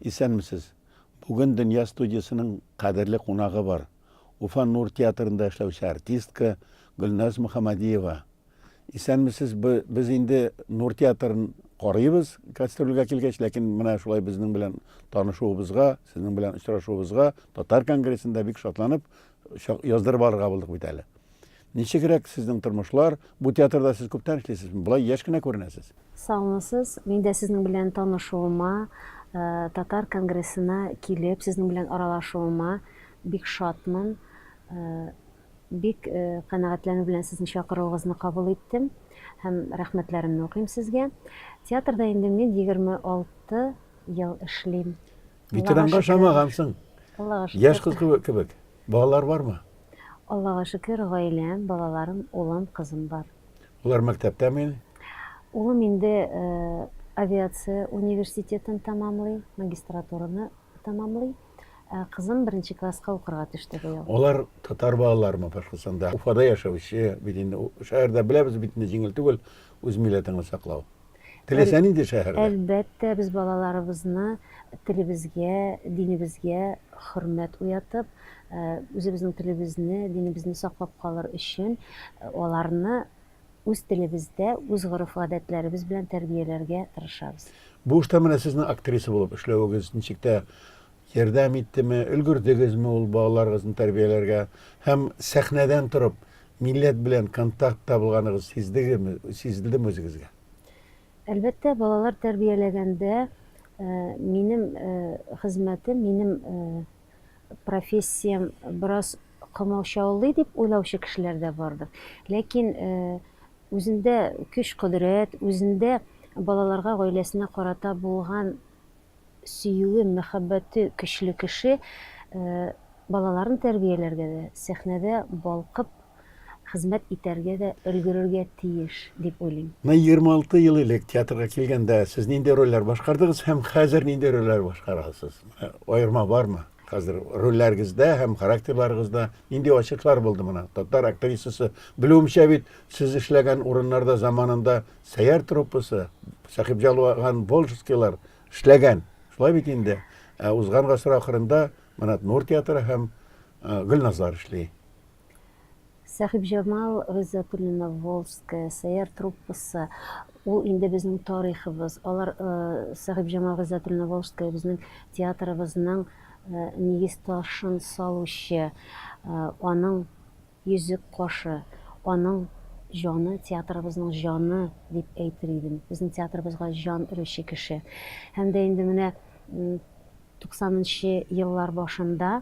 Исәнмесез. Бүген Дөнья студиясенең кадерле кунагы бар. Уфа Нур театрында эшләүче артистка Гөлназ Мөхәммәдиева. Исәнмесез, без инде Нур театрын карыйбыз гастрольгә килгәч, ләкин менә шулай безнең белән танышуыбызга, сезнең белән очрашуыбызга татар конгрессында бик шатланып яздырып алырга булдык бит әле. Ничегрәк сезнең тормышлар? Бу театрда сез күптән эшлисезме? Болай яшь кенә күренәсез. Саумысыз. Мин дә сезнең белән танышуыма, э, татар конгрессына килеп, сезнең белән аралашуыма бик шатмын. Э, бик э, канәгатьләнү белән сезнең чакыруыгызны кабул иттем һәм рәхмәтләремне укыйм сезгә. Театрда инде мин 26 ел эшлим. Ветеранга ошамагансың. Аллага шөкер. Яшь кыз кебек. Балалар бармы? Аллага шөкер, гаиләм, балаларым, улым, кызым бар. Улар мәктәптәме инде? Улым инде э, авиация университетын тәмамлый, магистратураны тәмамлый. Ә кызым беренче класска укырга төште быел. Алар татар балаларымы Башкортстанда? Уфада яшәүче бит инде шәһәрдә беләбез бит инде җиңел түгел үз милләтеңне саклау. Теләсә нинди шәһәрдә. Әлбәттә, без балаларыбызны телебезгә, динебезгә хөрмәт уятып, э, үзебезнең телебезне, динебезне саклап калыр өчен э, аларны үз телебездә, үз гореф-гадәтләребез белән тәрбияләргә тырышабыз. Бу эштә менә сезнең актриса булып эшләвегез ничек тә ярдәм иттеме, өлгердегезме ул балаларыгызны тәрбияләргә һәм сәхнәдән торып милләт белән контактта булганыгыз сиздегеме, сизелдеме үзегезгә? Әлбәттә, балалар тәрбияләгәндә э, минем э, хезмәтем, минем э, профессиям бераз комаучаулый дип уйлаучы кешеләр дә бардыр. Ләкин үзендә көч-кодрәт, үзендә балаларга, гаиләсенә карата булган сөюе, мәхәббәте көчле кеше балаларын тәрбияләргә дә, сәхнәдә балкып хезмәт итәргә дә өлгерергә тиеш, дип уйлыйм. Менә 26 ел элек театрга килгәндә сез нинди рольләр башкардыгыз һәм хәзер нинди рольләр башкарасыз? Аерма бармы? Хәзер рольләрегездә һәм характерларыгызда нинди ачышлар булды менә? Татар актрисасы, белүемчә бит, сез эшләгән урыннарда заманында Сәяр труппасы, Сәхибҗалган Волжскийлар эшләгән. Шулай бит инде. Ә узган гасыр ахырында менә Нур театры һәм Гөлназлар эшли. Сәхибҗамал Гыйззәтуллина Волжская, Сәяр труппасы, ул инде безнең тарихыбыз. Алар Сәхибҗамал Гыйззәтуллина Волжская безнең театрыбызның нигез ташын салучы, аның йөзек кашы, аның җаны, театрыбызның җаны дип әйтер идем. Безнең театрыбызга җан өрүче кеше. Һәм дә инде менә 90 нчы еллар башында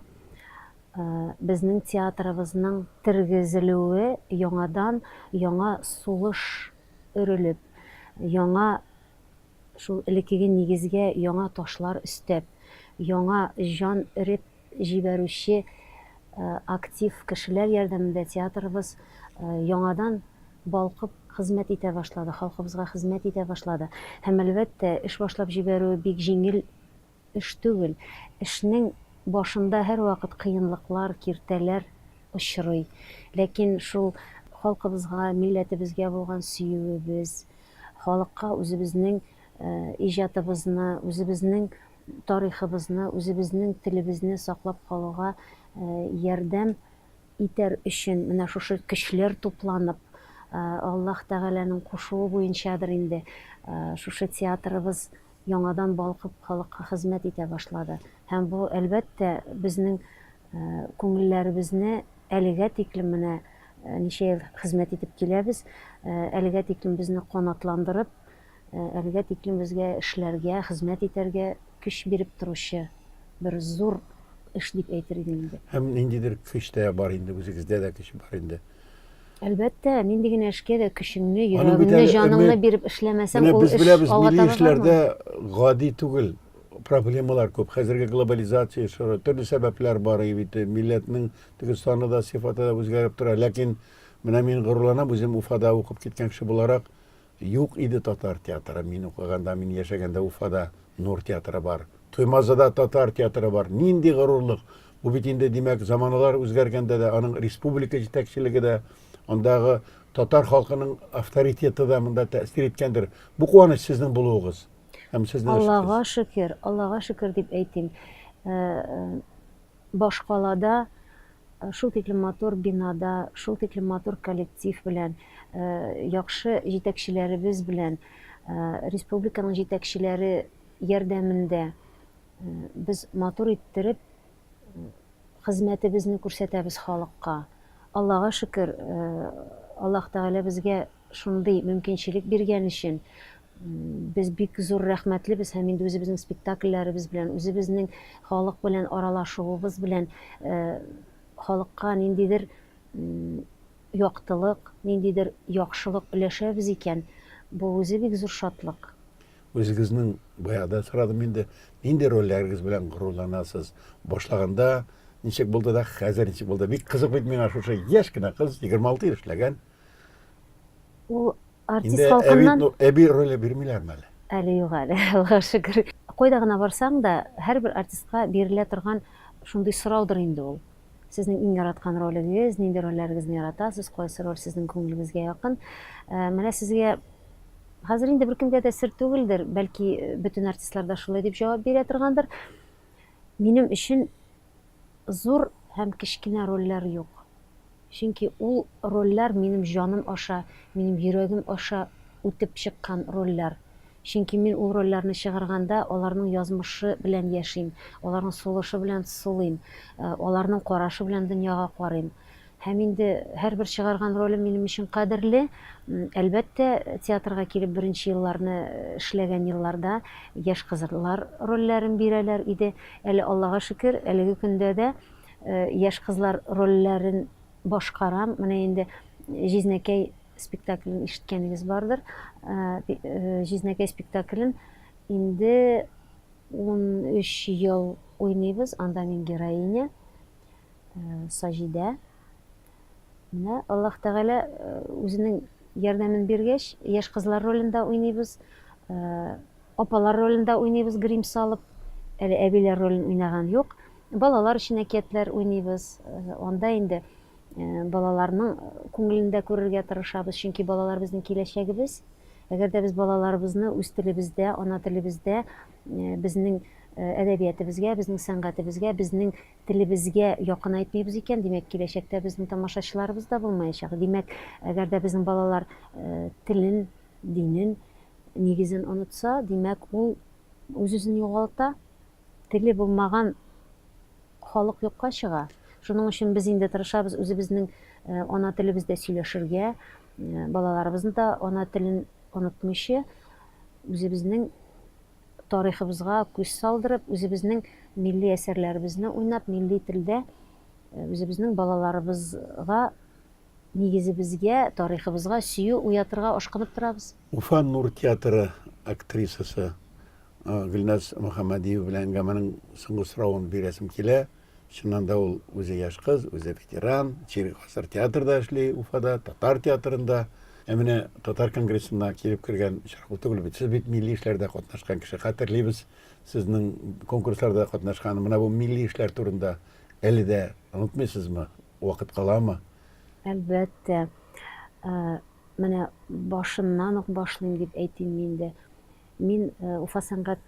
безнең театрыбызның тергезелүе яңадан яңа сулыш өрелеп, яңа шул элеккеге нигезгә яңа ташлар өстәп, яңа җан өреп җибәрүче актив кешеләр ярдәмендә театрыбыз яңадан балкып хезмәт итә башлады, халкыбызга хезмәт итә башлады. Һәм, әлбәттә, эш башлап җибәрүе бик җиңел эш түгел. Эшнең башында һәрвакыт кыенлыклар, киртәләр очрый. Ләкин шул халкыбызга, милләтебезгә булган сөюебез, халыкка үзебезнең иҗатыбызны, үзебезнең тарихыбызны, үзебезнең телебезне саклап калуга ярдәм итәр өчен менә шушы көчләр тупланып, Аллаһ Тәгаләнең кушуы буенчадыр инде, шушы театрыбыз яңадан балкып халыкка хезмәт итә башлады. Һәм бу, әлбәттә, безнең күңелләребезне әлегә тиклем менә ничә ел хезмәт итеп киләбез, әлегә тиклем безне канатландырып, Әлегә тиклем безгә эшләргә, хезмәт итәргә көч биреп торучы бер зур эш дип әйтер идем инде. Һәм ниндидер көч тә бар инде, үзегездә дә көч бар инде. Әлбәттә, нинди генә эшкә дә көчеңне, йөрәгеңне, җаныңны биреп эшләмәсәң, ул эш алга таба бармый. Без беләбез, милли эшләрдә гади түгел, проблемалар күп. Хәзерге глобализация чоры, төрле сәбәпләр бар бит, милләтнең теге саны да, сыйфаты да үзгәреп тора. Ләкин менә мин горурланам, үзем Уфада укып киткән кеше буларак, Юк иде татар театры, мин укыганда, мин яшәгәндә Уфада Нур театры бар. Туймазыда татар театры бар. Нинди горурлык! Бу бит инде, димәк, заманалар үзгәргәндә дә, аның республика җитәкчелеге дә, андагы татар халкының авторитеты да монда тәэсир иткәндер. Бу куаныч сезнең булуыгыз. Һәм сезнең эшегез. Аллага шөкер, Аллага шөкер дип әйтим. Башкалада шул тиклем матур бинада, шул тиклем матур коллектив белән, яхшы җитәкчеләребез белән, республиканың җитәкчеләре ярдәмендә без матур иттереп хезмәтебезне күрсәтәбез халыкка. Аллага шөкер, Аллаһ Тәгалә безгә шундый мөмкинчелек биргән өчен без бик зур рәхмәтлебез һәм инде үзебезнең спектакльләребез белән, үзебезнең халык белән аралашуыбыз белән халыкка ниндидер яктылык, ниндидер яхшылык өләшәбез икән, бу үзе бик зур шатлык. Үзегезнең баягыда сорадым инде, нинди рольләрегез белән горурланасыз? Башлаганда ничек булды да, хәзер ничек булды? Бик кызык бит миңа шушы яшь кенә кыз, 26 ел эшләгән. Ул артист Инде халкыннан... Әби, әби роле бирмиләрме әле? Әле юк әле, Аллага шөкер. Кайда гына барсаң да, һәрбер артистка бирелә торган шундый сораудыр инде ул. Сезнең иң яраткан ролегез, нинди рольләрегезне яратасыз, кайсы роль сезнең күңелегезгә якын? Э, менә сезгә хәзер инде беркемгә дә сер түгелдер, бәлки э, бөтен артистлар да шулай дип җавап бирә торгандыр. Минем өчен зур һәм кечкенә рольләр юк. Чөнки ул рольләр минем җаным аша, минем йөрәгем аша үтеп чыккан рольләр. Чөнки мин ул рольләрне чыгарганда аларның язмышы белән яшим, аларның сулышы белән сулыйм, аларның карашы белән дөньяга карыйм. Һәм инде һәрбер чыгарган ролем минем өчен кадерле. Әлбәттә, театрга килеп беренче елларны эшләгән елларда яшь кызлар рольләрен бирәләр иде. Әле Аллага шөкер, әлеге көндә дә яшь кызлар рольләрен башкарам. Менә инде Җизнәкәй спектаклен ишеткәнегез бардыр. Җизнәкәй спектаклен инде 13 ел уйныйбыз. Анда мин героиня, Саҗидә. Менә Аллаһ Тәгалә үзенең ярдәмен биргәч, яшь кызлар ролендә уйныйбыз. Апалар ролендә уйныйбыз грим салып. Әле әбиләр ролен уйнаган юк. Балалар өчен әкиятләр уйныйбыз. Анда инде балаларның күңелен дә күрергә тырышабыз, чөнки балалар безнең киләчәгебез. Әгәр дә без балаларыбызны үз телебездә, ана телебездә, безнең әдәбиятебезгә, безнең сәнгатебезгә, безнең телебезгә якынайтмыйбыз икән, димәк, киләчәктә безнең тамашачыларыбыз да булмаячак. Димәк, әгәр дә безнең балалар телен, динен, нигезен онытса, димәк, ул үз-үзен югалта. Теле булмаган халык юкка чыга. Шуның өчен без инде тырышабыз үзебезнең ана телебездә сөйләшергә, балаларыбызны да ана телен онытмыйча, үзебезнең тарихыбызга күз салдырып, үзебезнең милли әсәрләребезне уйнап, милли телдә үзебезнең балаларыбызга нигезебезгә, тарихыбызга сөю уятырга ашкынып торабыз. Уфа Нур театры актрисасы Гөлназ Мөхәммәдиева белән әңгәмәнең соңгы соравын бирәсем килә. Чыннан да ул үзе яшь кыз, үзе ветеран, чирек гасыр театрда эшли Уфада, татар театрында. Ә менә татар конгрессына килеп кергән очраклы түгел бит. Сез бит милли эшләрдә катнашкан кеше. Хәтерлибез сезнең конкурсларда катнашкан. Менә бу милли эшләр турында әле дә онытмыйсызмы? Вакыт каламы? Әлбәттә. Менә башыннан ук башлыйм дип әйтим инде. Мин Уфа сәнгать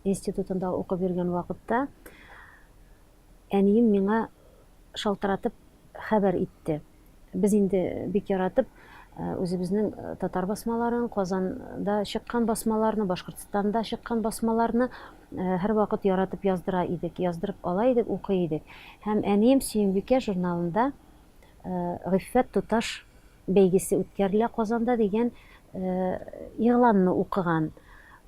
институтында укып йөргән вакытта әнием миңа шалтыратып хәбәр итте. Без инде бик яратып үзебезнең татар басмаларын, Казанда чыккан басмаларны, Башкортстанда чыккан басмаларны һәрвакыт яратып яздыра идек, яздырып ала идек, укый идек. Һәм әнием Сөембикә журналында Гыйффәт туташ бәйгесе үткәрелә Казанда дигән игъланны укыган.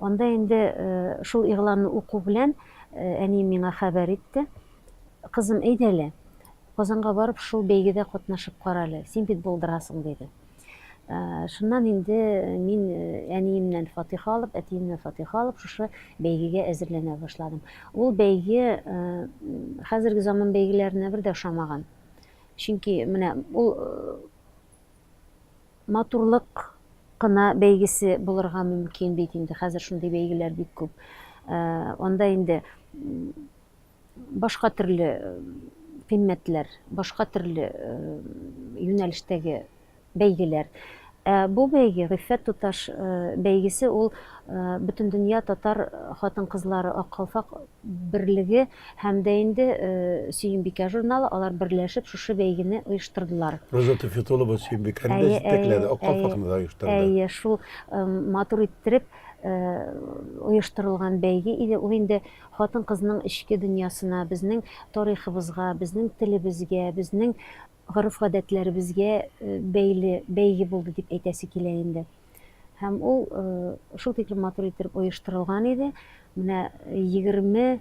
Анда инде шул игъланны уку белән әнием миңа хәбәр итте. Кызым, әйдә әле, Казанга барып шул бәйгедә катнашып кара әле, син бит булдырасың, диде. Шуннан инде мин әниемнән фатиха алып, әтиемнән фатиха алып, шушы бәйгегә әзерләнә башладым. Ул бәйге хәзерге заман бәйгеләренә бер дә ошамаган. Чөнки менә ул матурлык кына бәйгесе булырга мөмкин бит инде. Хәзер шундый бәйгеләр бик күп. Анда инде башка төрле кыйммәтләр, башка төрле юнәлештәге бәйгеләр. Ә бу бәйге, Гыйффәт туташ бәйгесе, ул Бөтендөнья татар хатын-кызлары Ак калфак берлеге һәм дә инде Сөембикә журналы, алар берләшеп шушы бәйгене оештырдылар. Роза Туфитулова Сөембикәне дә җитәкләде, Ак калфакны да оештырды. Әйе, шул матур иттереп оештырылган бәйге иде. Ул инде хатын-кызның эчке дөньясына, безнең тарихыбызга, безнең телебезгә, безнең гореф-гадәтләребезгә бәйле бәйге булды дип әйтәсе килә инде. Һәм ул шул тиклем матур иттереп оештырылган иде. Менә 26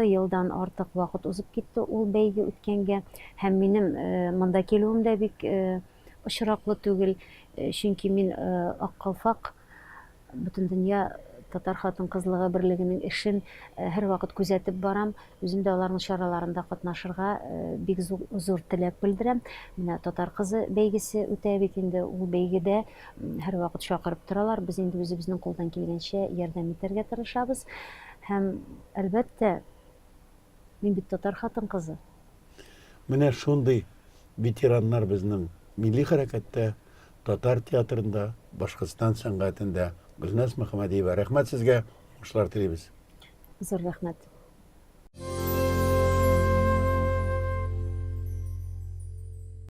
елдан артык вакыт узып китте ул бәйге үткәнгә. Һәм минем монда килүем дә бик очраклы түгел, чөнки мин Ак калфак Бөтендөнья татар хатын-кызлыгы берлегенең эшен һәрвакыт күзәтеп барам. Үзем дә аларның чараларында катнашырга бик зур теләк белдерәм. Менә Татар кызы бәйгесе үтә бит инде, ул бәйгедә һәрвакыт чакырып торалар. Без инде үзебезнең кулдан килгәнчә ярдәм итәргә тырышабыз. Һәм, әлбәттә, Мин бит татар хатын-кызы. Менә шундый ветераннар безнең милли хәрәкәттә, татар театрында, Башкортстан сәнгатендә. Гөлназ Мөхәммәдиева, рәхмәт сезгә, уңышлар телибез. Зур рәхмәт.